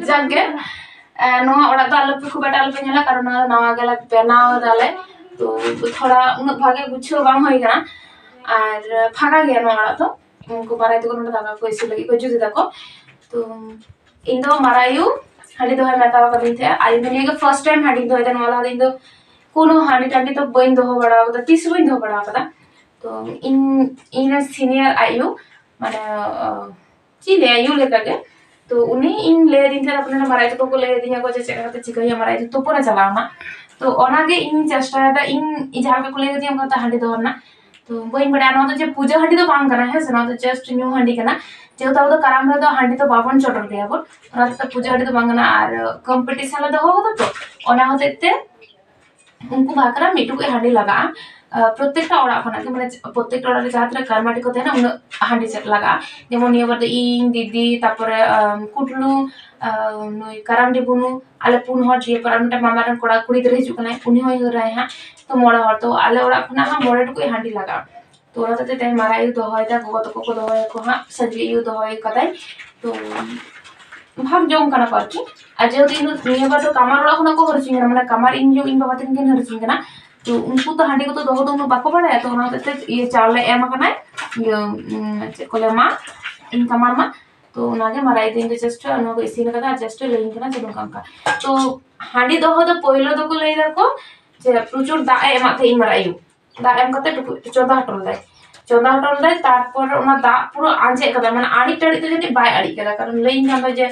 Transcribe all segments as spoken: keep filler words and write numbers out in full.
ᱡᱟᱠᱜᱮ, ᱮ, ᱱᱚᱣᱟ ᱚᱲᱟᱜ ᱫᱚ ᱟᱞᱚᱯᱮ, ᱠᱷᱩᱵ ᱮᱠᱴᱟ ᱟᱞᱚᱯᱮ ᱧᱮᱞᱟ, ᱠᱟᱨᱚᱱ ᱱᱚᱣᱟ ᱫᱚ ᱱᱟᱣᱟ ᱜᱮᱞᱮ ᱵᱮᱱᱟᱣ ᱫᱟᱞᱮ᱾ ᱛᱚ ᱛᱷᱚᱲᱟ ᱩᱱᱟᱹᱜ ᱵᱷᱟᱜᱮ ᱜᱩᱪᱷᱟᱹᱣ ᱵᱟᱝ ᱦᱩᱭ ᱠᱟᱱᱟ, ᱟᱨ ᱯᱷᱟᱸᱠᱟ ᱜᱮᱭᱟ ᱱᱚᱣᱟ ᱚᱲᱟᱜ ᱫᱚ᱾ ᱩᱱᱠᱩ ᱵᱟᱨᱟᱭ ᱛᱟᱠᱚ ᱱᱚᱰᱮ ᱫᱟᱠᱟ ᱠᱚ ᱤᱥᱤᱱ ᱞᱟᱹᱜᱤᱫ ᱠᱚ ᱡᱩᱛ ᱮᱫᱟ ᱠᱚ᱾ ᱛᱚ ᱤᱧ ᱫᱚ ᱢᱟᱨᱟᱭᱩ ᱦᱟᱺᱰᱤ ᱫᱚᱦᱚᱭ ᱢᱮᱛᱟᱣ ᱠᱟᱫᱤᱧ ᱛᱟᱦᱮᱸᱜᱼᱟ, ᱟᱨ ᱤᱧ ᱫᱚ ᱱᱤᱭᱟᱹ ᱜᱮ first time ᱦᱟᱺᱰᱤᱧ ᱫᱚᱦᱚᱭᱮᱫᱟ᱾ ᱱᱚᱣᱟ ᱞᱟᱦᱟ ᱫᱚ ᱤᱧ ᱫᱚ ᱠᱳᱱᱳ ᱦᱟᱺᱰᱤ ᱴᱟᱺᱰᱤ ᱫᱚ ᱵᱟᱹᱧ ᱫᱚᱦᱚ ᱵᱟᱲᱟ ᱟᱠᱟᱫᱟ, ᱛᱤᱥ ᱦᱚᱸ ᱵᱟᱹᱧ ᱫᱚᱦᱚ ᱵᱟᱲᱟ ᱟᱠᱟᱫᱟ᱾ ᱛᱚ ᱤᱧ, ᱤᱧ ᱨᱮᱱ senior ᱟᱡ ᱭᱩ, ᱢᱟᱱᱮ, ᱟᱸ, ᱪᱮᱫ ᱤᱧ ᱞᱟᱹᱭᱟ, ᱭᱩ ᱞᱮᱠᱟᱜᱮ᱾ ᱛᱚ ᱩᱱᱤ ᱤᱧ ᱞᱟᱹᱭ ᱟᱫᱤᱧ ᱛᱟᱦᱮᱸᱫ, ᱛᱟᱨᱯᱚᱨᱮ ᱢᱟᱨᱟᱭ ᱛᱟᱠᱚ ᱠᱚ ᱞᱟᱹᱭ ᱟᱫᱤᱧᱟ ᱠᱚ ᱡᱮ ᱪᱮᱫ ᱞᱮᱠᱟᱛᱮ ᱪᱤᱠᱟᱹᱭᱟ, ᱢᱟᱨᱟᱭ ᱛᱩᱯᱩᱱ ᱮ ᱪᱟᱞᱟᱣ ᱮᱱᱟ᱾ ᱛᱚ ᱚᱱᱟᱜᱮ ᱤᱧ ᱪᱮᱥᱴᱟᱭᱮᱫᱟ, ᱤᱧ, ᱤᱧ ᱡᱟᱦᱟᱸ ᱞᱮᱠᱟ ᱠᱚ ᱞᱟᱹᱭ ᱟᱫᱤᱧᱟ ᱚᱱᱠᱟᱛᱮ ᱦᱟᱺᱰᱤ ᱫᱚᱦᱚ ᱨᱮᱱᱟᱜ᱾ ᱛᱚ ᱵᱟᱹᱧ ᱵᱟᱲᱟᱭᱟ, ᱱᱚᱣᱟ ᱫᱚ ᱡᱮ ᱯᱩᱡᱟᱹ ᱦᱟᱺᱰᱤ ᱫᱚ ᱵᱟᱝ ᱠᱟᱱᱟ, ᱦᱮᱸ ᱥᱮ, ᱱᱚᱣᱟ ᱫᱚ just ᱧᱩ ᱦᱟᱺᱰᱤ ᱠᱟᱱᱟ᱾ ᱡᱮᱦᱮᱛᱩ ᱟᱵᱚ ᱫᱚ ᱠᱟᱨᱟᱢ ᱨᱮᱫᱚ ᱦᱟᱺᱰᱤ ᱫᱚ ᱵᱟᱵᱚᱱ ᱪᱚᱰᱚᱨ ᱜᱮᱭᱟ ᱵᱚᱱ, ᱚᱱᱟ ᱦᱚᱛᱮᱡ ᱛᱮ ᱯᱩᱡᱟᱹ ᱦᱟᱺᱰᱤ ᱫᱚ ᱵᱟᱝ ᱠᱟᱱᱟ᱾ ᱟᱨ competition ᱞᱮ ᱫᱚᱦᱚ ᱠᱟᱫᱟ, ᱛᱚ ᱚᱱᱟ ᱦᱚᱛᱮᱡ ᱛᱮ ᱩᱱᱠᱩ ᱵᱟᱠᱷᱨᱟ ᱢᱤᱫ ᱴᱩᱠᱩᱡ ᱦᱟᱺᱰᱤ ᱞᱟᱜᱟᱜᱼᱟ᱾ ᱟᱨ ᱯᱨᱚᱛᱛᱮᱠᱴᱟ ᱚᱲᱟᱜ ᱠᱷᱚᱱᱟᱜ ᱜᱮ, ᱢᱟᱱᱮ ᱯᱨᱚᱛᱛᱮᱠᱴᱟ ᱚᱲᱟᱜ ᱨᱮ ᱡᱟᱦᱟᱸ ᱛᱤᱱᱟᱹᱜ ᱠᱟᱨᱢᱟᱴᱤ ᱠᱚ ᱛᱟᱦᱮᱱᱟ, ᱩᱱᱟᱹᱜ ᱦᱟᱺᱰᱤ ᱪᱮᱫ ᱞᱟᱜᱟᱜᱼᱟ᱾ ᱡᱮᱢᱚᱱ ᱱᱤᱭᱟᱹ ᱵᱟᱨ ᱫᱚ ᱤᱧ, ᱫᱤᱫᱤ, ᱛᱟᱨᱯᱚᱨᱮ, ᱟᱢ, ᱠᱩᱴᱞᱩ, ᱟᱢ, ᱱᱩᱭ ᱠᱟᱨᱟᱢᱰᱤ ᱵᱩᱱᱩ, ᱟᱞᱮ ᱯᱩᱱ ᱦᱚᱲ, ᱫᱤᱭᱮ ᱯᱚᱨ ᱟᱨ ᱢᱤᱫᱴᱟᱝ ᱢᱟᱢᱟ ᱨᱮᱱ ᱠᱚᱲᱟ ᱠᱩᱲᱤ ᱜᱤᱫᱽᱨᱟᱹ ᱦᱤᱡᱩᱜ ᱠᱟᱱᱟᱭ, ᱩᱱᱤ ᱦᱚᱸᱭ ᱦᱟᱹᱨᱟᱭ ᱦᱟᱸᱜ᱾ ᱛᱚ ᱢᱚᱬᱮ ᱦᱚᱲ, ᱛᱚ ᱟᱞᱮ ᱚᱲᱟᱜ ᱠᱷᱚᱱᱟᱜ ᱦᱚᱸ ᱢᱚᱬᱮ ᱴᱩᱠᱩᱡ ᱦᱟᱺᱰᱤ ᱞᱟᱜᱟᱜᱼᱟ᱾ ᱛᱚ ᱚᱱᱟ ᱦᱚᱛᱮᱡ ᱛᱮ ᱢᱟᱨᱟᱭ ᱟᱭᱳ ᱫᱚᱦᱚᱭᱮᱫᱟ, ᱜᱚᱜᱚ ᱛᱟᱠᱚ ᱠᱚ ᱫᱚᱦᱚᱭᱟᱠᱚ ᱦᱟᱸᱜ, ᱥᱟᱹᱡᱽᱞᱤ ᱟᱭᱳ ᱫᱚᱦᱚᱭ ᱠᱟᱫᱟᱭ᱾ ᱛᱚ ᱵᱷᱟᱜᱽ ᱡᱚᱝ ᱠᱟᱱᱟ ᱠᱚ ᱟᱨᱠᱤ᱾ ᱟᱨ ᱡᱮᱦᱮᱛᱩ ᱤᱧ ᱫᱚ ᱱᱤᱭᱟᱹ ᱵᱟᱨ ᱫᱚ ᱠᱟᱢᱟᱨ ᱚᱲᱟᱜ ᱠᱷᱚᱱᱟᱜ ᱠᱚ ᱦᱟᱹᱨ ᱦᱚᱪᱚᱧ ᱠᱟᱱᱟ, ᱢᱟᱱᱮ ᱠᱟᱢᱟᱨ ᱤᱧ ᱭᱩ ᱤᱧ ᱵᱟᱵᱟ ᱛᱟᱹᱠᱤᱱ ᱠᱤᱱ ᱦᱟᱹᱨ ᱦᱚᱪᱚᱧ ᱠᱟᱱᱟ᱾ ᱛᱚ ᱩᱱᱠᱩ ᱛᱚ ᱦᱟᱺᱰᱤ ᱠᱚᱫᱚ ᱫᱚᱦᱚ ᱫᱚ ᱩᱱᱟᱹᱜ ᱵᱟᱠᱚ ᱵᱟᱲᱟᱭᱟ, ᱛᱚ ᱚᱱᱟ ᱦᱚᱛᱮᱡ ᱛᱮ ᱤᱭᱟᱹ ᱪᱟᱣᱞᱮ ᱮᱢ ᱟᱠᱟᱱᱟᱭ, ᱤᱭᱟᱹ, ᱩᱸ, ᱪᱮᱫ ᱠᱚ ᱞᱟᱹᱭᱟ, ᱢᱟ, ᱤᱧ ᱠᱟᱢᱟᱨ ᱢᱟ᱾ ᱛᱚ ᱚᱱᱟᱜᱮ ᱢᱟᱨᱟᱭ ᱫᱚ ᱤᱧ ᱫᱚ just ᱱᱚᱣᱟ ᱠᱚ ᱤᱥᱤᱱ ᱠᱟᱫᱟ, just ᱞᱟᱹᱭᱟᱹᱧ ᱠᱟᱱᱟ ᱡᱮ ᱱᱚᱝᱠᱟ ᱚᱱᱠᱟ᱾ ᱛᱚ ᱦᱟᱺᱰᱤ ᱫᱚᱦᱚ ᱫᱚ ᱯᱳᱭᱞᱳ ᱫᱚᱠᱚ ᱞᱟᱹᱭ ᱫᱟᱠᱚ ᱡᱮ ᱯᱨᱚᱪᱩᱨ ᱫᱟᱜ ᱮ ᱮᱢᱟᱜ ᱛᱟᱦᱮᱸᱫ ᱤᱧ ᱢᱟᱨᱟᱭ ᱟᱭᱳ, ᱫᱟᱜ ᱮᱢ ᱠᱟᱛᱮ ᱴᱩᱠᱩᱡ ᱪᱚᱸᱫᱟ ᱦᱚᱴᱚ ᱞᱮᱫᱟᱭ᱾ ᱪᱚᱸᱫᱟ ᱦᱚᱴᱚ ᱞᱮᱫᱟᱭ, ᱛᱟᱨᱯᱚᱨ ᱚᱱᱟ ᱫᱟᱜ ᱯᱩᱨᱟᱹ ᱟᱸᱡᱮᱫ ᱠᱟᱫᱟᱭ, ᱢᱟᱱᱮ ᱟᱹᱬᱤᱡ ᱴᱟᱹᱬᱤᱡ ᱫᱚ ᱡᱟᱹᱱᱤᱡ ᱵᱟᱭ ᱟᱹᱬᱤᱡ ᱠᱟᱫᱟ, ᱠᱟᱨᱚᱱ ᱞᱟᱹᱭᱟᱹᱧ ᱠᱟᱱ ᱛᱟᱦᱮᱸᱫ ᱡᱮ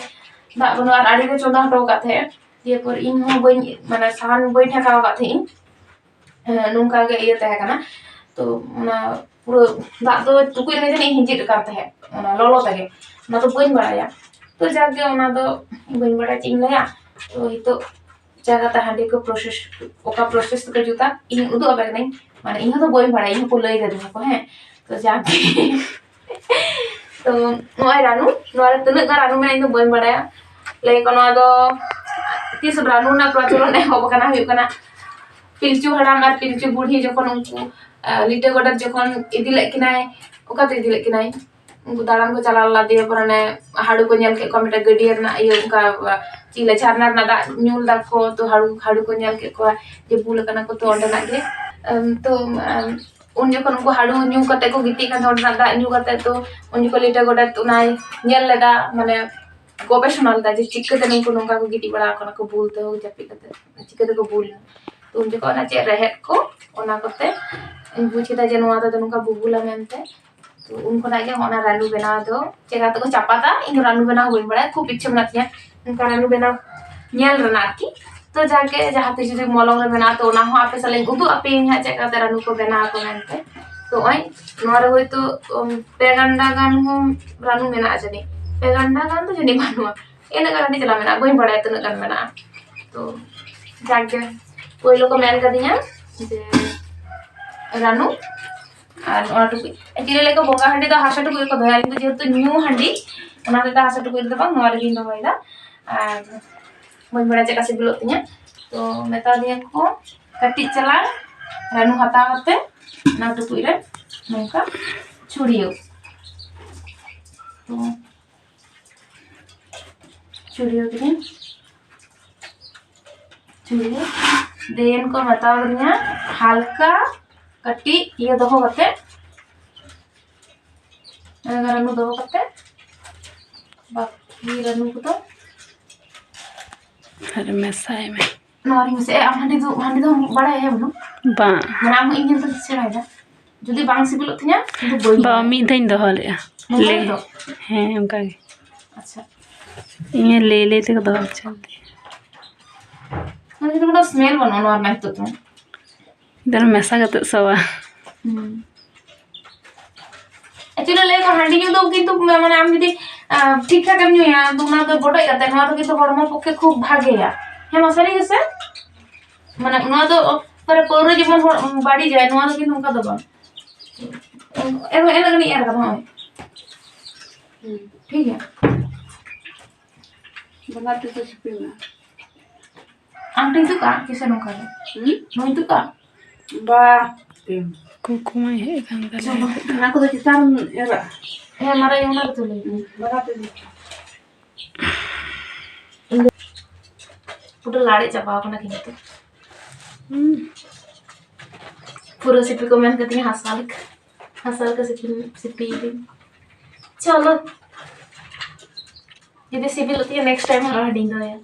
ᱫᱟᱜ ᱵᱟᱹᱱᱩᱜᱼᱟ, ᱟᱨ ᱟᱹᱬᱤ ᱨᱮ ᱪᱚᱸᱫᱟ ᱦᱚᱴᱚ ᱟᱠᱟᱫ ᱛᱟᱦᱮᱸᱫ᱾ ᱫᱤᱭᱮ ᱯᱚᱨ ᱤᱧ ᱦᱚᱸ ᱵᱟᱹᱧ, ᱢᱟᱱᱮ ᱥᱟᱦᱟᱱ ᱵᱟᱹᱧ ᱴᱷᱮᱠᱟᱣ ᱟᱠᱟᱫ ᱛᱟᱦᱮᱸᱫ ᱤᱧ᱾ ᱦᱮᱸ, ᱱᱚᱝᱠᱟ ᱜᱮ ᱤᱭᱟᱹ ᱛᱟᱦᱮᱸ ᱠᱟᱱᱟ᱾ ᱛᱚ ᱚᱱᱟ ᱯᱩᱨᱟᱹ ᱫᱟᱜ ᱫᱚ ᱴᱩᱠᱩᱡ ᱨᱮᱜᱮ ᱡᱟᱹᱱᱤᱡ ᱦᱤᱸᱡᱤᱫ ᱟᱠᱟᱱ ᱛᱟᱦᱮᱸᱫ, ᱚᱱᱟ ᱞᱚᱞᱚ ᱛᱮᱜᱮ᱾ ᱚᱱᱟ ᱫᱚ ᱵᱟᱹᱧ ᱵᱟᱲᱟᱭᱟ᱾ ᱛᱚ ᱡᱟᱠ ᱜᱮ, ᱚᱱᱟ ᱫᱚ ᱵᱟᱹᱧ ᱵᱟᱲᱟᱭᱟ ᱪᱮᱫ ᱤᱧ ᱞᱟᱹᱭᱟ᱾ ᱛᱚ ᱱᱤᱛᱚᱜ ᱪᱟ ᱠᱟᱛᱮ ᱦᱟᱺᱰᱤ ᱠᱚ process, ᱚᱠᱟ process ᱛᱮᱠᱚ ᱡᱩᱛᱟ, ᱤᱧ ᱩᱫᱩᱜ ᱟᱯᱮ ᱠᱟᱹᱱᱟᱹᱧ᱾ ᱢᱟᱱᱮ ᱤᱧ ᱦᱚᱸ ᱫᱚ ᱵᱟᱹᱧ ᱵᱟᱲᱟᱭᱟ, ᱤᱧ ᱦᱚᱸᱠᱚ ᱞᱟᱹᱭ ᱠᱟᱹᱫᱤᱧᱟ ᱠᱚ, ᱦᱮᱸ᱾ ᱛᱚ ᱡᱟᱠ ᱜᱮ᱾ ᱛᱚ ᱱᱚᱜᱼᱚᱭ ᱨᱟᱱᱩ, ᱱᱚᱣᱟ ᱨᱮ ᱛᱤᱱᱟᱹᱜ ᱜᱟᱱ ᱨᱟᱱᱩ ᱢᱮᱱᱟᱜᱼᱟ ᱤᱧ ᱫᱚ ᱵᱟᱹᱧ ᱵᱟᱲᱟᱭᱟ᱾ ᱞᱟᱹᱭ ᱟᱠᱚ ᱱᱚᱣᱟ ᱫᱚ ᱛᱤᱥ ᱨᱟᱱᱩ ᱨᱮᱱᱟᱜ ᱯᱨᱚᱪᱚᱞᱚᱱ ᱮᱦᱚᱵ ᱟᱠᱟᱱᱟ, ᱦᱩᱭᱩᱜ ᱠᱟᱱᱟ ᱯᱤᱞᱪᱩ ᱦᱟᱲᱟᱢ ᱟᱨ ᱯᱤᱞᱪᱩ ᱵᱩᱲᱦᱤ ᱡᱚᱠᱷᱚᱱ ᱩᱱᱠᱩ, ᱟᱸ, ᱞᱤᱴᱟᱹ ᱜᱚᱰᱮᱛ ᱡᱚᱠᱷᱚᱱ ᱤᱫᱤ ᱞᱮᱫ ᱠᱤᱱᱟᱭ, ᱚᱠᱟᱛᱮ ᱤᱫᱤ ᱞᱮᱫ ᱠᱤᱱᱟᱭ? ᱩᱱᱠᱩ ᱫᱟᱬᱟᱱ ᱠᱚ ᱪᱟᱞᱟᱣ ᱞᱮᱱᱟ, ᱫᱤᱭᱮ ᱯᱚᱨ ᱚᱱᱮ ᱦᱟᱹᱲᱩ ᱠᱚ ᱧᱮᱞ ᱠᱮᱫ ᱠᱚᱣᱟ, ᱢᱤᱫᱴᱮᱱ ᱜᱟᱹᱰᱭᱟᱹ ᱨᱮᱱᱟᱜ ᱤᱭᱟᱹ, ᱚᱱᱠᱟ ᱪᱮᱫ ᱞᱮ, ᱡᱷᱟᱨᱱᱟ ᱨᱮᱱᱟᱜ ᱫᱟᱜ ᱧᱩ ᱞᱮᱫᱟ ᱠᱚ, ᱛᱚ ᱦᱟᱹᱲᱩ, ᱦᱟᱹᱲᱩ ᱠᱚ ᱧᱮᱞ ᱠᱮᱫ ᱠᱚᱣᱟ ᱡᱮ ᱵᱩᱞ ᱟᱠᱟᱱᱟ ᱠᱚ, ᱛᱚ ᱚᱸᱰᱮᱱᱟᱜ ᱜᱮ᱾ ᱮᱢ, ᱛᱚ ᱮᱢ, ᱩᱱ ᱡᱚᱠᱷᱚᱱ ᱩᱱᱠᱩ ᱦᱟᱹᱲᱩ ᱧᱩ ᱠᱟᱛᱮ ᱠᱚ ᱜᱤᱛᱤᱡ ᱠᱟᱱ ᱛᱟᱦᱮᱸ, ᱚᱸᱰᱮᱱᱟᱜ ᱫᱟᱜ ᱧᱩ ᱠᱟᱛᱮ, ᱛᱚ ᱩᱱ ᱡᱚᱠᱷᱚᱱ ᱞᱤᱴᱟᱹ ᱜᱚᱰᱮᱛ ᱚᱱᱟᱭ ᱧᱮᱞ ᱞᱮᱫᱟ, ᱢᱟᱱᱮ ᱜᱚᱵᱮᱥᱚᱱᱟ ᱞᱮᱫᱟ ᱡᱮ ᱪᱤᱠᱟᱹᱛᱮ ᱱᱩᱠᱩ ᱱᱚᱝᱠᱟ ᱠᱚ ᱜᱤᱛᱤᱡ ᱵᱟᱲᱟ ᱟᱠᱟᱱᱟ ᱠᱚ ᱵᱩᱞ ᱛᱮᱦᱚᱸ ᱡᱟᱹᱯᱤᱫ ᱠᱟᱛᱮ, ᱪᱤᱠᱟᱹ ᱛᱮᱠᱚ ᱵᱩᱞ ᱮᱱᱟ᱾ ᱛᱚ ᱩᱱ ᱡᱚᱠᱷᱚᱱ ᱚᱱᱟ ᱪᱮᱫ ᱨᱮᱦᱮᱫ ᱠᱚ, ᱚᱱᱟ ᱠᱚᱛᱮ ᱤᱧ ᱵᱩᱡ ᱠᱮᱫᱟ ᱡᱮ ᱱᱚᱣᱟ ᱫᱚ ᱱᱚᱝᱠᱟ ᱵᱩᱵᱩᱞᱟ ᱢᱮᱱᱛᱮ᱾ ᱛᱚ ᱩᱱ ᱠᱷᱚᱱᱟᱜ ᱜᱮ ᱚᱱᱟ ᱨᱟᱹᱱᱩ ᱵᱮᱱᱟᱣ ᱫᱚ ᱪᱮᱫ ᱠᱟᱛᱮ ᱠᱚ ᱪᱟᱯᱟᱫᱟ, ᱤᱧ ᱫᱚ ᱨᱟᱹᱱᱩ ᱵᱮᱱᱟᱣ ᱦᱚᱸ ᱵᱟᱹᱧ ᱵᱟᱲᱟᱭᱟ, ᱠᱷᱩᱵ ᱤᱪᱪᱷᱟᱹ ᱢᱮᱱᱟᱜ ᱛᱤᱧᱟ ᱱᱚᱝᱠᱟ ᱨᱟᱹᱱᱩ ᱵᱮᱱᱟᱣ ᱧᱮᱞ ᱨᱮᱱᱟᱜ ᱟᱨᱠᱤ᱾ ᱛᱚ ᱡᱟᱜᱮ ᱡᱟᱦᱟᱸ ᱛᱤᱥ ᱡᱩᱫᱤ ᱢᱚᱞᱚᱝ ᱨᱮ ᱵᱮᱱᱟᱣ, ᱛᱚ ᱚᱱᱟ ᱦᱚᱸ ᱟᱯᱮ ᱥᱟᱞᱟᱜ ᱤᱧ ᱩᱫᱩᱜ ᱟᱯᱮᱭᱟᱹᱧ ᱦᱟᱸᱜ ᱪᱮᱫ ᱠᱟᱛᱮ ᱨᱟᱹᱱᱩ ᱠᱚ ᱵᱮᱱᱟᱣ ᱟᱠᱚ ᱢᱮᱱᱛᱮ᱾ ᱛᱚ ᱱᱚᱜᱼᱚᱭ ᱱᱚᱣᱟ ᱨᱮ ᱦᱚᱭᱛᱳ, ᱩᱢ, ᱯᱮ ᱜᱟᱱᱰᱟ ᱜᱟᱱ ᱦᱚᱸ ᱨᱟᱹᱱᱩ ᱢᱮᱱᱟᱜᱼᱟ ᱡᱟᱹᱱᱤᱡ, ᱯᱮ ᱜᱟᱱᱰᱟ ᱜᱟᱱ ᱫᱚ ᱡᱟᱹᱱᱤᱡ ᱵᱟᱹᱱᱩᱜᱼᱟ, ᱤᱱᱟᱹᱜ ᱜᱟᱱ ᱟᱹᱰᱤ ᱪᱟᱞᱟᱣ ᱢᱮᱱᱟᱜᱼᱟ, ᱵᱟᱹᱧ ᱵᱟᱲᱟᱭᱟ ᱛᱤᱱᱟᱹᱜ ᱜᱟᱱ ᱢᱮᱱᱟᱜᱼᱟ᱾ ᱛᱚ ᱡᱟᱜᱮ ᱯᱳᱭᱞᱳ ᱠᱚ ᱢᱮᱱ ᱠᱟᱫᱤᱧᱟ ᱡᱮ ᱨᱟᱹᱱᱩ ᱟᱨ ᱱᱚᱣᱟ ᱴᱩᱠᱩᱡ, actually ᱞᱟᱹᱭ ᱠᱚ ᱵᱚᱸᱜᱟ ᱦᱟᱺᱰᱤ ᱫᱚ ᱦᱟᱥᱟ ᱴᱩᱠᱩᱡ ᱨᱮᱠᱚ ᱫᱚᱦᱚᱭᱟ, ᱤᱧ ᱫᱚ ᱡᱮᱦᱮᱛᱩ ᱧᱩ ᱦᱟᱺᱰᱤ, ᱚᱱᱟ ᱛᱮᱫᱚ ᱦᱟᱥᱟ ᱴᱩᱠᱩᱡ ᱨᱮᱫᱚ ᱵᱟᱝ, ᱱᱚᱣᱟ ᱨᱮᱜᱮᱧ ᱫᱚᱦᱚᱭᱮᱫᱟ᱾ ᱟᱨ ᱵᱟᱹᱧ ᱵᱟᱲᱟᱭᱟ ᱪᱮᱫ ᱞᱮᱠᱟ ᱥᱤᱵᱤᱞᱚᱜ ᱛᱤᱧᱟ᱾ ᱛᱚ ᱢᱮᱛᱟ ᱫᱤᱧᱟ ᱠᱚ ᱠᱟᱹᱴᱤᱡ ᱪᱟᱞᱟᱝ ᱨᱟᱹᱱᱩ ᱦᱟᱛᱟᱣ ᱠᱟᱛᱮ ᱚᱱᱟ ᱴᱩᱠᱩᱡ ᱨᱮ ᱱᱚᱝᱠᱟ ᱪᱷᱩᱲᱭᱟᱹᱣ᱾ ᱛᱚ ᱪᱷᱩᱲᱭᱟᱹᱣ ᱠᱤᱫᱟᱹᱧ, ᱪᱷᱩᱲᱭᱟᱹᱣ᱾ Then ᱠᱚ ᱢᱮᱛᱟ ᱫᱤᱧᱟ ᱦᱟᱞᱠᱟ ᱠᱟᱹᱴᱤᱡ ᱤᱭᱟᱹ ᱫᱚᱦᱚ ᱠᱟᱛᱮ, ᱨᱟᱹᱱᱩ ᱫᱚᱦᱚ ᱠᱟᱛᱮ ᱵᱟᱹᱠᱤ ᱨᱟᱹᱱᱩ ᱠᱚᱫᱚ ᱟᱨ ᱢᱮᱥᱟᱭ ᱢᱮ᱾ ᱱᱚᱣᱟ ᱨᱮ ᱢᱮᱥᱟ, ᱮ, ᱟᱢ ᱦᱟᱺᱰᱤ ᱫᱚ, ᱦᱟᱺᱰᱤ ᱫᱚ ᱵᱟᱲᱟᱭᱟ ᱦᱮᱸ ᱵᱟᱹᱱᱩ? ᱵᱟᱝ᱾ ᱢᱟᱱᱮ ᱟᱢ ᱦᱚᱸ ᱤᱧ ᱧᱮᱞ ᱛᱮᱢ ᱥᱮᱬᱟᱭᱮᱫᱟ᱾ ᱡᱩᱫᱤ ᱵᱟᱝ ᱥᱤᱵᱤᱞᱚᱜ ᱛᱤᱧᱟ, ᱤᱧ ᱫᱚ ᱵᱟᱹᱧ ᱵᱟᱝ, ᱵᱟᱲᱟᱭᱟ᱾ ᱢᱤᱫ ᱫᱷᱟᱣ ᱤᱧ ᱫᱚᱦᱚ ᱞᱮᱫᱼᱟ᱾ ᱱᱚᱝᱠᱟ ᱞᱮ-, ᱜᱮ ᱫᱚ? ᱦᱮᱸ, ᱚᱱᱠᱟ ᱜᱮ᱾ ᱟᱪᱪᱷᱟ᱾ ᱤᱧ ᱞᱟᱹᱭ ᱞᱟᱹᱭ ᱛᱮᱜᱮ ᱫᱚᱦᱚ ᱦᱚᱪᱚ ᱞᱮᱫᱮᱭᱟ᱾ ᱢᱟᱱᱮ ᱡᱩᱫᱤ ᱠᱳᱱᱳ smell ᱵᱟᱹᱱᱩᱜᱼᱟ ᱱᱚᱣᱟ ᱨᱮᱱᱟᱜ ᱱᱤᱛᱚᱜ ᱫᱚ᱾ ᱫᱟᱹᱞ ᱢᱮᱥᱟ ᱠᱟᱛᱮ ᱥᱚᱣᱟ᱾ ᱦᱩᱸ᱾ Actually ᱞᱟᱹᱭ ᱟᱠᱚ ᱦᱟᱺᱰᱤ ᱧᱩ ᱫᱚ ᱠᱤᱱᱛᱩ ᱢᱟᱱᱮ ᱟᱢ ᱡᱩᱫᱤ, ᱟᱸ, ᱴᱷᱤᱠ ᱴᱷᱟᱠ ᱮᱢ ᱧᱩᱭᱟ, ᱟᱫᱚ ᱚᱱᱟ ᱫᱚ ᱵᱚᱰᱚᱡ ᱠᱟᱛᱮ, ᱱᱚᱣᱟ ᱫᱚ ᱠᱤᱱᱛᱩ ᱦᱚᱲᱢᱚ ᱯᱚᱠᱠᱷᱮ ᱠᱷᱩᱵ ᱵᱷᱟᱜᱮᱭᱟ᱾ ᱦᱮᱸ ᱢᱟ, ᱥᱟᱹᱨᱤ ᱜᱮᱥᱮ? ᱢᱟᱱᱮ ᱱᱚᱣᱟ ᱫᱚ ᱚᱠᱟᱨᱮ ᱯᱟᱹᱣᱨᱟᱹ ᱡᱮᱢᱚᱱ ᱦᱚᱲ ᱵᱟᱹᱲᱤᱡᱟᱭ, ᱱᱚᱣᱟ ᱫᱚ ᱠᱤᱱᱛᱩ ᱚᱱᱠᱟ ᱫᱚ ᱵᱟᱝ᱾ ᱮᱨ, ᱮᱨ ᱞᱟᱹᱜᱤᱫ ᱮᱨ ᱠᱟᱫᱟ, ᱦᱚᱸᱜᱼᱚᱭ᱾ ᱦᱩᱸ᱾ ᱴᱷᱤᱠ ᱜᱮᱭᱟ᱾ ᱵᱟᱱᱟᱨ ᱛᱤ ᱛᱮ ᱥᱤᱯᱤ ᱢᱮ᱾ ᱟᱢ ᱴᱷᱮᱱ ᱦᱤᱡᱩᱜ ᱠᱟᱱ ᱠᱤᱥᱮ ᱱᱚᱝᱠᱟ ᱫᱚ? ᱦᱩᱸ? ᱱᱚᱣᱟ ᱦᱤᱡᱩᱜ ᱠᱟᱱ? ᱵᱟ᱾ ᱠᱩᱠᱢᱟᱭ ᱦᱮᱡ ᱟᱠᱟᱱ ᱛᱟᱞᱮᱭᱟ᱾ ᱚᱱᱟ ᱠᱚᱫᱚ ᱪᱮᱛᱟᱱ ᱮᱨᱟᱜ᱾ ᱦᱮᱸ, ᱢᱟᱨᱟᱝ ᱚᱱᱟ ᱜᱮᱛᱚ ᱞᱟᱹᱭ ᱫᱟᱹᱧ᱾ ᱤᱧ ᱫᱚ ᱯᱩᱨᱟᱹ ᱞᱟᱲᱮᱡ ᱪᱟᱵᱟᱣ ᱠᱟᱱᱟ ᱠᱤᱱᱛᱩ᱾ ᱦᱩᱸ᱾ ᱯᱩᱨᱟᱹ ᱥᱤᱯᱤ ᱠᱚ ᱢᱮᱱ ᱠᱟᱹᱫᱤᱧᱟ ᱦᱟᱥᱟ ᱞᱮᱠᱟ, ᱦᱟᱥᱟ ᱞᱮᱠᱟ ᱥᱤᱯᱤ, ᱥᱤᱯᱤᱭᱤᱫᱟᱹᱧ᱾ ᱪᱚᱞᱚ, ᱡᱩᱫᱤ ᱥᱤᱵᱤᱞᱚᱜ ᱛᱤᱧᱟ next time ᱟᱨᱚ ᱦᱟᱺᱰᱤᱧ ᱫᱚᱦᱚᱭᱟ᱾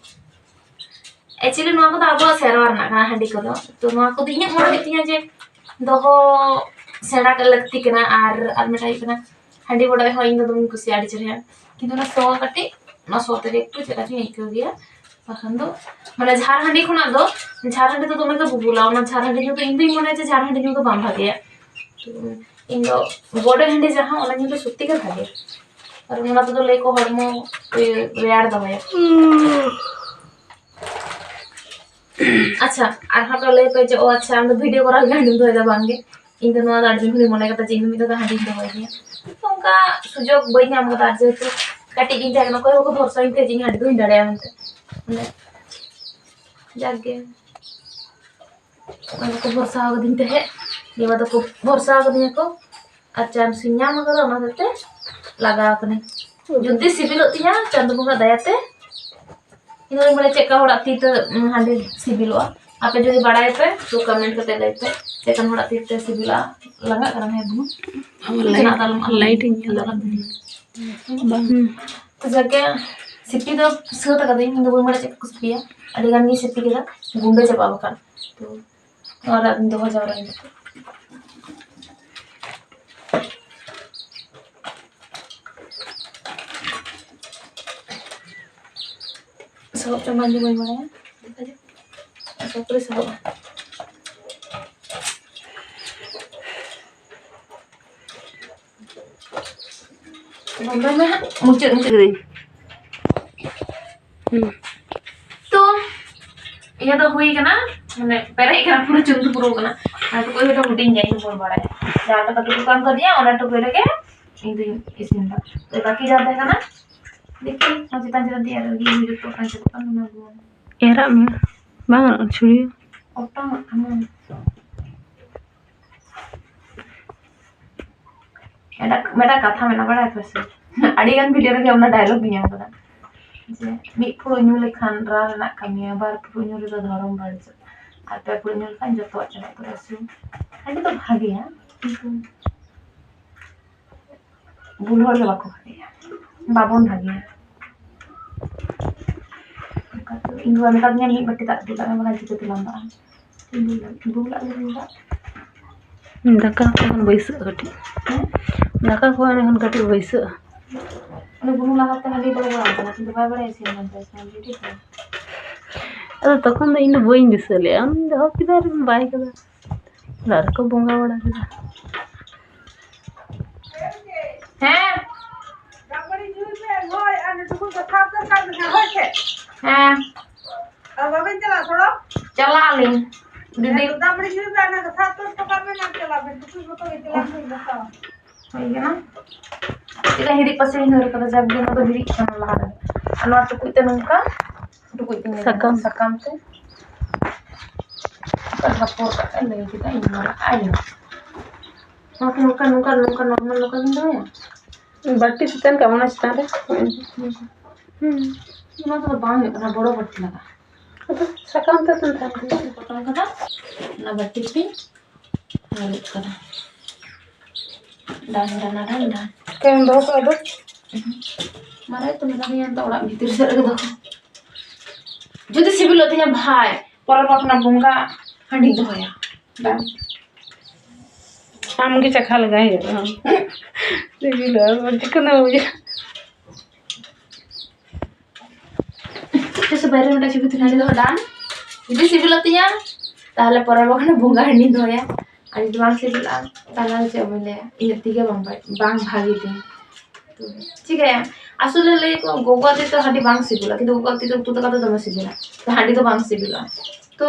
Actually ᱱᱚᱣᱟ ᱠᱚᱫᱚ ᱟᱵᱚᱣᱟᱜ ᱥᱮᱨᱣᱟ ᱨᱮᱱᱟᱜ ᱠᱟᱱᱟ, ᱦᱟᱺᱰᱤ ᱠᱚᱫᱚ᱾ ᱛᱚ ᱱᱚᱣᱟ ᱠᱚᱫᱚ ᱤᱧᱟᱹᱜ ᱢᱚᱱᱮ ᱦᱩᱭᱩᱜ ᱛᱤᱧᱟ ᱡᱮ ᱫᱚᱦᱚ ᱥᱮᱬᱟ ᱠᱟᱜ ᱞᱟᱹᱠᱛᱤ ᱠᱟᱱᱟ᱾ ᱟᱨ, ᱟᱨ ᱢᱤᱫᱴᱟᱝ ᱦᱩᱭᱩᱜ ᱠᱟᱱᱟ, ᱦᱟᱺᱰᱤ ᱵᱚᱰᱚᱡ ᱦᱚᱸ ᱤᱧ ᱫᱚ ᱫᱚᱢᱮᱧ ᱠᱩᱥᱤᱭᱟᱜᱼᱟ ᱟᱹᱰᱤ ᱪᱮᱦᱨᱟ, ᱠᱤᱱᱛᱩ ᱚᱱᱟ ᱥᱚ ᱠᱟᱹᱴᱤᱡ, ᱚᱱᱟ ᱥᱚ ᱛᱮᱜᱮ ᱮᱠᱴᱩ ᱪᱮᱫ ᱞᱮᱠᱟ ᱪᱚᱧ ᱟᱹᱭᱠᱟᱹᱣ ᱜᱮᱭᱟ᱾ ᱵᱟᱠᱷᱟᱱ ᱫᱚ ᱢᱟᱱᱮ ᱡᱷᱟᱨ ᱦᱟᱺᱰᱤ ᱠᱷᱚᱱᱟᱜ ᱫᱚ, ᱡᱷᱟᱨ ᱦᱟᱺᱰᱤ ᱫᱚ ᱫᱚᱢᱮ ᱜᱮ ᱵᱩᱵᱩᱞᱟ, ᱚᱱᱟ ᱡᱷᱟᱨ ᱦᱟᱺᱰᱤ ᱧᱩ ᱫᱚ ᱤᱧ ᱫᱩᱧ ᱢᱚᱱᱮᱭᱟ ᱡᱮ ᱡᱷᱟᱨ ᱦᱟᱺᱰᱤ ᱧᱩ ᱫᱚ ᱵᱟᱝ ᱵᱷᱟᱜᱮᱭᱟ᱾ ᱛᱚ ᱤᱧ ᱫᱚ ᱵᱚᱰᱚᱡ ᱦᱟᱺᱰᱤ ᱡᱟᱦᱟᱸ, ᱚᱱᱟ ᱧᱩ ᱫᱚ ᱥᱚᱛᱛᱤ ᱜᱮ ᱵᱷᱟᱜᱮᱭᱟ, ᱠᱟᱨᱚᱱ ᱚᱱᱟ ᱛᱮᱫᱚ ᱞᱟᱹᱭ ᱠᱚ ᱦᱚᱲᱢᱚ ᱨᱮᱭᱟᱲ ᱫᱚᱦᱚᱭᱟ᱾ ᱟᱪᱪᱷᱟ, ᱟᱨᱦᱚᱸ ᱠᱚ ᱞᱟᱹᱭ ᱯᱮ ᱡᱮ, "ᱚ ᱟᱪᱪᱷᱟ, ᱟᱢ ᱫᱚ video ᱠᱚᱨᱟᱣ ᱜᱮ ᱦᱟᱺᱰᱤᱢ ᱫᱚᱦᱚᱭᱮᱫᱟ?" ᱵᱟᱝ ᱜᱮ, ᱤᱧ ᱫᱚ ᱱᱚᱣᱟ ᱫᱚ ᱟᱹᱰᱤ ᱫᱤᱱ ᱠᱷᱚᱱᱤᱧ ᱢᱚᱱᱮ ᱠᱟᱫᱟ ᱡᱮ ᱤᱧ ᱫᱚ ᱢᱤᱫ ᱫᱷᱟᱣ ᱫᱚ ᱦᱟᱺᱰᱤᱧ ᱫᱚᱦᱚᱭ ᱜᱮᱭᱟ᱾ ᱚᱱᱠᱟ ᱥᱩᱡᱳᱜᱽ ᱵᱟᱹᱧ ᱧᱟᱢ ᱠᱟᱫᱟ, ᱟᱨ ᱡᱮᱦᱮᱛᱩ ᱠᱟᱹᱴᱤᱡ ᱜᱤᱧ ᱛᱟᱦᱮᱸ ᱠᱟᱱᱟ, ᱚᱠᱚᱭ ᱦᱚᱸ ᱵᱟᱠᱚ ᱵᱷᱚᱨᱥᱟᱧ ᱛᱟᱦᱮᱸᱫ ᱡᱮ ᱤᱧ ᱦᱟᱺᱰᱤ ᱫᱚᱦᱚᱧ ᱫᱟᱲᱮᱭᱟᱜᱼᱟ ᱢᱮᱱᱛᱮ᱾ ᱢᱟᱱᱮ, ᱡᱟᱠ ᱜᱮ, ᱚᱠᱚᱭ ᱵᱟᱠᱚ ᱵᱷᱚᱨᱥᱟ ᱟᱠᱟᱫᱤᱧ ᱛᱟᱦᱮᱸᱫ, ᱱᱤᱭᱟᱹ ᱵᱟᱨ ᱫᱚᱠᱚ ᱵᱷᱚᱨᱥᱟ ᱟᱠᱟᱫᱤᱧᱟ ᱠᱚ, ᱟᱨ chance ᱤᱧ ᱧᱟᱢ ᱟᱠᱟᱫᱟ, ᱚᱱᱟ ᱦᱚᱛᱮᱡ ᱛᱮ ᱞᱟᱜᱟᱣ ᱠᱟᱹᱱᱟᱹᱧ᱾ ᱡᱩᱫᱤ ᱥᱤᱵᱤᱞᱚᱜ ᱛᱤᱧᱟ ᱪᱟᱸᱫᱚ ᱵᱚᱸᱜᱟ ᱫᱟᱭᱟ ᱛᱮ, ᱤᱧ ᱫᱚ ᱵᱟᱹᱧ ᱵᱟᱲᱟᱭᱟ ᱪᱮᱫ ᱞᱮᱠᱟ ᱦᱚᱲᱟᱜ ᱛᱤ ᱛᱮ, ᱩᱸ, ᱦᱟᱺᱰᱤ ᱥᱤᱵᱤᱞᱚᱜᱼᱟ᱾ ᱟᱯᱮ ᱡᱩᱫᱤ ᱵᱟᱲᱟᱭᱟᱯᱮ, ᱛᱚ comment ᱠᱟᱛᱮ ᱞᱟᱹᱭ ᱯᱮ, ᱪᱮᱫ ᱞᱮᱠᱟᱱ ᱦᱚᱲᱟᱜ ᱛᱤ ᱛᱮ ᱥᱤᱵᱤᱞᱚᱜᱼᱟ᱾ ᱞᱟᱜᱟᱜ ᱠᱟᱱᱟ, ᱦᱮᱸ, ᱵᱩᱱᱩ? ᱞᱟᱭᱤᱴ, ᱪᱟᱞᱟᱜ ᱛᱟᱞᱢᱟ᱾ ᱞᱟᱭᱤᱴ ᱤᱧ ᱧᱮᱞ ᱫᱟ᱾ ᱵᱟᱝ᱾ ᱛᱚ ᱡᱟᱠ ᱜᱮ, ᱥᱤᱯᱤ ᱫᱚ ᱥᱟᱹᱛ ᱟᱠᱟᱫᱟᱹᱧ, ᱤᱧ ᱫᱚ ᱵᱟᱹᱧ ᱵᱟᱲᱟᱭᱟ ᱪᱮᱫ ᱠᱚ ᱥᱤᱯᱤᱭᱟ᱾ ᱟᱹᱰᱤ ᱜᱟᱱ ᱜᱤᱧ ᱥᱤᱯᱤ ᱠᱮᱫᱟ, ᱜᱩᱸᱰᱟᱹ ᱪᱟᱵᱟᱜᱼᱟ ᱵᱟᱠᱷᱟᱱ᱾ ᱛᱚ ᱱᱚᱣᱟ ᱨᱮ ᱟᱫᱚᱧ ᱫᱚᱦᱚ ᱡᱟᱣᱨᱟᱭᱟ ᱱᱤᱛᱚᱜ᱾ ᱥᱚᱦᱚᱵ ᱪᱚ ᱵᱟᱝ ᱪᱚ ᱵᱟᱹᱧ ᱵᱟᱲᱟᱭᱟ, ᱫᱮᱠᱷᱟ ᱡᱟᱠ᱾ ᱟᱥᱟ ᱠᱚᱨᱮ ᱥᱚᱦᱚᱵᱼᱟ᱾ ᱵᱚᱱᱫᱚᱭ ᱢᱮ ᱦᱟᱸᱜ, ᱢᱩᱪᱟᱹᱫ, ᱢᱩᱪᱟᱹᱫ ᱨᱮ᱾ ᱦᱩᱸ᱾ ᱛᱚ, ᱤᱭᱟᱹ ᱫᱚ ᱦᱩᱭ ᱠᱟᱱᱟ, ᱢᱟᱱᱮ, ᱯᱮᱨᱮᱡ ᱠᱟᱱᱟ, ᱯᱩᱨᱟᱹ ᱪᱩᱞ ᱫᱚ ᱯᱩᱨᱟᱹᱣ ᱠᱟᱱᱟ᱾ ᱟᱨ ᱴᱩᱠᱩᱡ ᱦᱚᱸ ᱦᱩᱰᱤᱧ ᱜᱮᱭᱟ, ᱤᱧ ᱫᱚ ᱵᱟᱹᱧ ᱵᱟᱲᱟᱭᱟ᱾ ᱡᱟᱦᱟᱸ ᱞᱮᱠᱟ ᱴᱩᱠᱩᱡ ᱠᱚ ᱮᱢ ᱠᱟᱫᱤᱧᱟ, ᱚᱱᱟ ᱴᱩᱠᱩᱡ ᱨᱮᱜᱮ ᱤᱧ ᱫᱩᱧ ᱤᱥᱤᱱ ᱫᱟ᱾ ᱛᱚ, ᱵᱟᱹᱠᱤ ᱡᱟᱦᱟᱸ ᱛᱟᱦᱮᱸ ᱠᱟᱱᱟ, ᱫᱮᱠᱷᱤ, ᱚᱱᱟ ᱪᱮᱛᱟᱱ ᱪᱮᱛᱟᱱ ᱛᱮ ᱟᱨ ᱤᱭᱟᱹ ᱦᱩᱭ ᱡᱩᱛᱩᱜ ᱠᱟᱱ ᱪᱟᱵᱟᱜ ᱠᱟᱱ, ᱚᱱᱟ ᱜᱮ᱾ ᱮᱨᱟᱜ ᱢᱮ᱾ ᱵᱟᱝ ᱜᱟᱱᱚᱜ ᱠᱟᱱᱟ, ᱪᱷᱩᱲᱤ᱾ ᱚᱴᱟᱝᱚᱜ ᱠᱟᱱᱟ᱾ ᱢᱤᱫᱴᱟᱝ ᱢᱤᱫᱴᱟᱝ ᱠᱟᱛᱷᱟ ᱢᱮᱱᱟᱜᱼᱟ, ᱵᱟᱲᱟᱭ ᱟᱯᱮ ᱥᱮ? ᱟᱹᱰᱤ ᱜᱟᱱ ᱵᱷᱤᱰᱤᱭᱳ ᱨᱮᱜᱮ ᱚᱱᱟ ᱰᱟᱭᱞᱚᱜ ᱤᱧ ᱧᱟᱢ ᱠᱟᱫᱟ, ᱡᱮ ᱢᱤᱫ ᱯᱷᱩᱲᱩᱜ ᱧᱩ ᱞᱮᱠᱷᱟᱱ ᱨᱟᱱ ᱨᱮᱱᱟᱜ ᱠᱟᱹᱢᱤᱭᱟ, ᱵᱟᱨ ᱯᱷᱩᱲᱩᱜ ᱧᱩ ᱨᱮᱫᱚ ᱫᱷᱚᱨᱚᱢ ᱵᱟᱹᱲᱤᱡᱚᱜᱼᱟ, ᱟᱨ ᱯᱮ ᱯᱷᱩᱲᱩᱜ ᱧᱩ ᱞᱮᱠᱷᱟᱱ ᱡᱚᱛᱚᱣᱟᱜ ᱪᱟᱵᱟᱜ ᱛᱚᱨᱟ ᱥᱩ᱾ ᱦᱟᱺᱰᱤ ᱫᱚ ᱵᱷᱟᱜᱮᱭᱟ, ᱠᱤᱱᱛᱩ ᱵᱩᱞ ᱦᱚᱲ ᱜᱮ ᱵᱟᱠᱚ ᱵᱷᱟᱜᱮᱭᱟ, ᱵᱟᱵᱚᱱ ᱵᱷᱟᱜᱮᱭᱟ᱾ ᱚᱱᱠᱟ ᱛᱮ ᱤᱧ ᱵᱟᱵᱟ ᱢᱮᱛᱟᱫᱤᱧᱟ, "ᱢᱤᱫ ᱵᱟᱹᱴᱤ ᱫᱟᱜ ᱫᱩᱞᱟᱜ ᱢᱮ, ᱵᱟᱠᱷᱟᱱ ᱪᱤᱠᱟᱹᱛᱮ ᱞᱟᱸᱫᱟᱜᱼᱟ?" ᱤᱧ ᱫᱩᱞᱟᱜ ᱫᱩᱞᱟᱜ ᱞᱮ ᱫᱩᱞ ᱫᱟᱜ᱾ ᱫᱟᱠᱟ ᱠᱚ ᱵᱟᱹᱭᱥᱟᱹᱜᱼᱟ ᱠᱟᱹᱴᱤᱡ᱾ ᱦᱮᱸ? ᱫᱟᱠᱟ ᱠᱚ ᱮᱱᱠᱷᱟᱱ ᱠᱟᱹᱴᱤᱡ ᱵᱟᱹᱭᱥᱟᱹᱜᱼᱟ᱾ ᱩᱱᱤ ᱵᱩᱱᱩ ᱞᱟᱦᱟᱛᱮ ᱦᱟᱺᱰᱤ ᱫᱚ ᱵᱟᱲᱟᱭ ᱠᱟᱱᱟ, ᱠᱤᱱᱛᱩ ᱵᱟᱭ ᱵᱟᱲᱟᱭᱟ ᱤᱥᱤᱱ ᱢᱮᱱᱛᱮ, ᱤᱥᱤᱱ ᱡᱩᱫᱤ ᱫᱚ᱾ ᱟᱫᱚ ᱛᱚᱠᱷᱚᱱ ᱫᱚ ᱤᱧ ᱫᱚ ᱵᱟᱹᱧ ᱫᱤᱥᱟᱹ ᱞᱮᱫᱼᱟ, ᱩᱱᱤ ᱫᱚᱦᱚ ᱠᱮᱫᱟ ᱟᱨ ᱵᱟᱭ ᱠᱮᱫᱟ᱾ ᱚᱲᱟᱜ ᱨᱮᱠᱚ ᱵᱚᱸᱜᱟ ᱵᱟᱲᱟ ᱠᱮᱫᱟ᱾ ᱦᱮᱸ᱾ ᱦᱮᱸ᱾ ᱪᱟᱞᱟᱜ ᱟᱹᱞᱤᱧ᱾ ᱫᱤᱫᱤ᱾ ᱦᱩᱭ ᱠᱟᱱᱟ᱾ ᱪᱮᱫ ᱞᱮᱠᱟ ᱦᱤᱨᱤᱡ ᱯᱟᱹᱥᱤᱨ ᱤᱧ ᱦᱟᱹᱨ ᱠᱟᱫᱟ, ᱡᱟᱠ ᱜᱮ ᱱᱚᱣᱟ ᱫᱚ ᱦᱤᱨᱤᱡ ᱠᱟᱱᱟ ᱞᱟᱦᱟ ᱨᱮ᱾ ᱟᱨ ᱱᱚᱣᱟ ᱴᱩᱠᱩᱡ ᱛᱮ ᱱᱚᱝᱠᱟ, ᱴᱩᱠᱩᱡ ᱛᱮ ᱱᱚᱝᱠᱟ, ᱥᱟᱠᱟᱢ᱾ ᱥᱟᱠᱟᱢ ᱛᱮ᱾ ᱚᱱᱠᱟ ᱫᱷᱟᱯᱚᱲ ᱠᱟᱛᱮ ᱞᱟᱹᱭ ᱠᱮᱫᱟ, ᱤᱧ ᱢᱟ ᱟᱭᱳ᱾ ᱱᱚᱣᱟ ᱠᱚ ᱱᱚᱝᱠᱟ, ᱱᱚᱝᱠᱟ, ᱱᱚᱝᱠᱟ, ᱱᱚᱨᱢᱟᱞ ᱱᱚᱝᱠᱟ ᱜᱤᱧ ᱫᱚᱦᱚᱭᱟ᱾ ᱵᱟᱹᱴᱤ ᱪᱮᱛᱟᱱ ᱠᱟᱜ ᱢᱮ, ᱚᱱᱟ ᱪᱮᱛᱟᱱ ᱨᱮ᱾ ᱦᱩᱸ᱾ ᱱᱚᱣᱟ ᱠᱚᱫᱚ ᱵᱟᱝ ᱦᱩᱭᱩᱜ ᱠᱟᱱᱟ, ᱵᱚᱲᱚ ᱵᱟᱹᱴᱤ ᱞᱟᱜᱟᱜᱼᱟ᱾ ᱟᱫᱚ ᱥᱟᱠᱟᱢ ᱛᱮ ᱛᱟᱦᱮᱱ ᱠᱟᱱᱟ᱾ ᱯᱚᱴᱚᱢ ᱠᱟᱫᱟ, ᱚᱱᱟ ᱵᱟᱹᱴᱤ ᱛᱮ ᱦᱟᱹᱨᱩᱵ ᱠᱟᱫᱟ᱾ ᱰᱟᱱ, ᱰᱟᱱ, ᱰᱟᱱ, ᱰᱟᱱ᱾ ᱪᱤᱠᱟᱹᱭᱟᱢ ᱫᱚᱦᱚ ᱠᱟᱜᱼᱟ ᱟᱫᱚ? ᱢᱟᱨᱟᱝ ᱛᱚ ᱢᱮᱱᱟᱜ ᱛᱤᱧᱟ ᱱᱤᱛᱚᱜ ᱚᱲᱟᱜ ᱵᱷᱤᱛᱤᱨ ᱥᱮᱫ ᱨᱮᱜᱮ ᱫᱚᱦᱚ᱾ ᱡᱩᱫᱤ ᱥᱤᱵᱤᱞᱚᱜ ᱛᱤᱧᱟ ᱵᱷᱟᱭ, ᱯᱚᱨᱚᱵᱽ ᱵᱟᱠᱷᱱᱟ ᱵᱚᱸᱜᱟ ᱦᱟᱺᱰᱤᱧ ᱫᱚᱦᱚᱭᱟ᱾ ᱰᱟᱱ᱾ ᱟᱢᱜᱮ ᱪᱟᱠᱷᱟ ᱞᱮᱜᱟᱭ ᱦᱩᱭᱩᱜᱼᱟ᱾ ᱥᱤᱵᱤᱞᱚᱜᱼᱟ, ᱪᱤᱠᱟᱹ ᱵᱩᱡᱷᱟᱹᱜᱼᱟ? ᱪᱮᱫ ᱥᱮ ᱵᱟᱭᱨᱮ ᱢᱤᱫᱴᱟᱝ ᱪᱷᱚᱵᱤ ᱛᱩᱞᱟᱹᱣ ᱫᱚ ᱰᱟᱱ᱾ ᱡᱩᱫᱤ ᱥᱤᱵᱤᱞᱚᱜ ᱛᱤᱧᱟ, ᱛᱟᱦᱞᱮ ᱯᱚᱨᱚᱵᱽ ᱵᱟᱠᱷᱱᱟ ᱵᱚᱸᱜᱟ ᱦᱟᱺᱰᱤᱧ ᱫᱚᱦᱚᱭᱟ᱾ ᱟᱨ ᱡᱩᱫᱤ ᱵᱟᱝ ᱥᱤᱵᱤᱞᱚᱜᱼᱟ, ᱛᱟᱦᱞᱮ ᱪᱮᱫ ᱵᱚᱱ ᱞᱟᱹᱭᱟ? ᱤᱧᱟᱹᱜ ᱛᱤ ᱜᱮ ᱵᱟᱝ ᱵᱟᱹᱲᱤᱡ, ᱵᱟᱝ ᱵᱷᱟᱜᱮ ᱛᱤᱧ᱾ ᱛᱚ, ᱪᱤᱠᱟᱹᱭᱟ? ᱟᱥᱚᱞᱮ ᱞᱟᱹᱭ ᱟᱠᱚ, ᱜᱚᱜᱚᱣᱟᱜ ᱛᱤ ᱛᱮ ᱦᱟᱺᱰᱤ ᱵᱟᱝ ᱥᱤᱵᱤᱞᱟ, ᱠᱤᱱᱛᱩ ᱜᱚᱜᱚᱣᱟᱜ ᱛᱤ ᱛᱮ ᱩᱛᱩ ᱫᱟᱠᱟ ᱫᱚ ᱫᱚᱢᱮ ᱥᱤᱵᱤᱞᱟ, ᱛᱚ ᱦᱟᱺᱰᱤ ᱫᱚ ᱵᱟᱝ ᱥᱤᱵᱤᱞᱟ᱾ ᱛᱚ,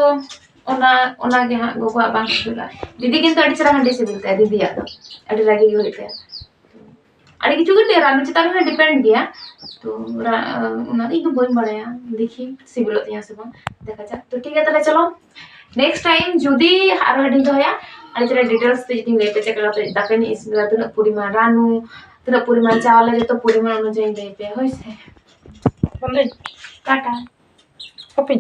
ᱚᱱᱟ, ᱚᱱᱟ ᱜᱮ ᱦᱟᱸᱜ ᱜᱚᱜᱚᱣᱟᱜ ᱵᱟᱝ ᱥᱤᱵᱤᱞᱟ᱾ ᱫᱤᱫᱤ ᱠᱤᱱᱛᱩ ᱟᱹᱰᱤ ᱪᱮᱦᱨᱟ ᱦᱟᱺᱰᱤ ᱥᱤᱵᱤᱞ ᱛᱟᱭᱟ, ᱫᱤᱫᱤᱭᱟᱜ ᱫᱚ᱾ ᱟᱹᱰᱤ ᱨᱟᱹᱜᱤ ᱜᱮ ᱦᱩᱭᱩᱜ ᱛᱟᱭᱟ᱾ ᱟᱹᱰᱤ ᱠᱤᱪᱷᱩ ᱜᱮ ᱨᱟᱱᱩ ᱪᱮᱛᱟᱱ ᱨᱮᱦᱚᱸ depend ᱜᱮᱭᱟ᱾ ᱛᱚ, ᱨᱟ-, ᱚᱱᱟ ᱫᱚ ᱤᱧ ᱫᱚ ᱵᱟᱹᱧ ᱵᱟᱲᱟᱭᱟ, ᱫᱮᱠᱷᱤ ᱥᱤᱵᱤᱞᱚᱜ ᱛᱤᱧᱟ ᱥᱮ ᱵᱟᱝ, ᱫᱮᱠᱷᱟ ᱡᱟᱠ᱾ ᱛᱚ, ᱴᱷᱤᱠ ᱜᱮᱭᱟ, ᱛᱟᱦᱞᱮ ᱪᱚᱞᱚ, Next time ᱡᱩᱫᱤ ᱟᱨᱚ ᱦᱟᱹᱴᱤᱧ ᱫᱚᱦᱚᱭᱟ, ᱟᱹᱰᱤ ᱪᱮᱦᱨᱟ details ᱛᱮ ᱡᱩᱫᱤᱧ ᱞᱟᱹᱭ ᱯᱮ ᱪᱮᱫ ᱞᱮᱠᱟ ᱠᱟᱛᱮ ᱫᱟᱠᱟᱧ ᱤᱥᱤᱱ ᱠᱟᱫᱟ, ᱛᱤᱱᱟᱹᱜ ᱯᱚᱨᱤᱢᱟᱱ ᱨᱟᱱᱩ, ᱛᱤᱱᱟᱹᱜ ᱯᱚᱨᱤᱢᱟᱱ ᱪᱟᱣᱞᱮ, ᱡᱚᱛᱚ ᱯᱚᱨᱤᱢᱟᱱ ᱚᱱᱩᱡᱟᱭᱤ ᱞᱟᱹᱭ ᱯᱮ, ᱦᱳᱭ ᱥᱮ? ᱵᱚᱱᱫᱚᱭ᱾ ᱴᱟᱴᱟ᱾ ᱦᱟᱯᱮ᱾